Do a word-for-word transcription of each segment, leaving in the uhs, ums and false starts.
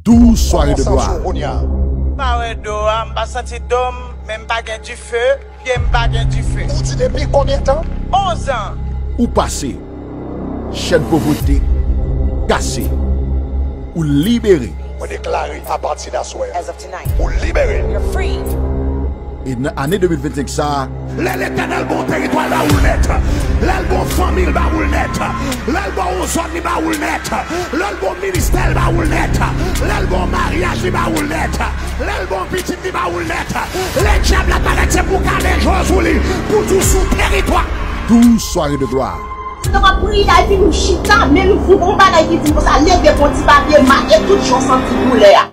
Douz sware de glwa. Pa wè do a, m pa santi do m, men m pa gen dife, pye m pa gen dife. Ou di depi konbyen tan? Onz an. Ou pase. Chèn povrete kase. Ou libere. Mwen deklare apati d aswè a, ou libere. E nan ane de mil vennsenk sa a, lè Letènèl ba w teritwa l, ba ou l nèt. Lè l ba w fanmi l, ba ou l nèt. Lè l ba w yon zòn, li ba ou l nèt. Lè l ba w ministè l, ba ou l nèt. Lè l ba w maryaj, li ba ou l nèt. Lè l ba w pitit, li ba ou l nèt. Lè dyab la parèt, se pou w kale je w sou li, pou di w sou teritwa. Douz sware de glwa. Pandan w ap priye, epi nou chita, men nou voye yon bagay ki di konsa, leve pran ti papye, make tout jan w santi doulè a.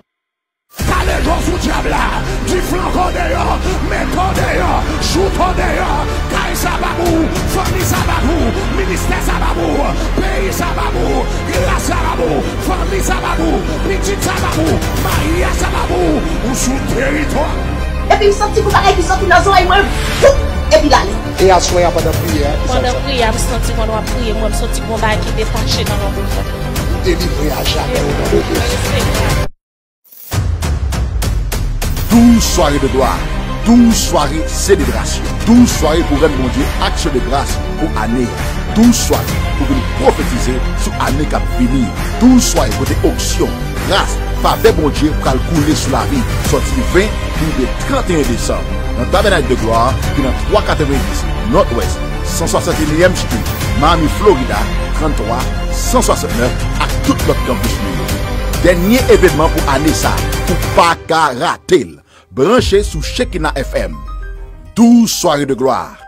Kale je w sou dyab la, di flanke w deyò, mete w deyò, choute w deyò, kay sa pa pou ou, fanmi sa pa pou ou, ministè sa pa pou ou, peyi sa pa pou ou, gras sa pa pou ou, fanmi sa pa pou ou, pitit sa pa pou ou, maryaj sa pa pou ou, ou sou teritwa. Epi m santi gon bagay ki soti nan zòrèy mwen, voup, epi l ale. E aswè a pandan priyè a, kisa w santi? Pandan priyè a, m santi pandan w ap priye, mwen m santi gon bagay ki detache nan lòt bò. Ou delivre a jamè o non de Jezi. Douz sware de glwa, douz sware selebrasyon, douz sware pou rann Bondye aksyon de gras pou ane a, douz sware pou vin pwofetize sou ane k ap vini, douz sware kote onksyon, gras, favè Bondye pral koule sou lavi, sòti ven pou rive tranteyen desanm, nan Tabènak de Glwa ki nan twa katrevenndis Northwest san swasantenyèm Street, Miami, Florida, tranntwa san swasannnèf, ak tout lòt kanpis nou yo. Dènye evènman pou ane sa, ou pa ka rate l. Branche sou Shekinah F M. Douz sware de glwa.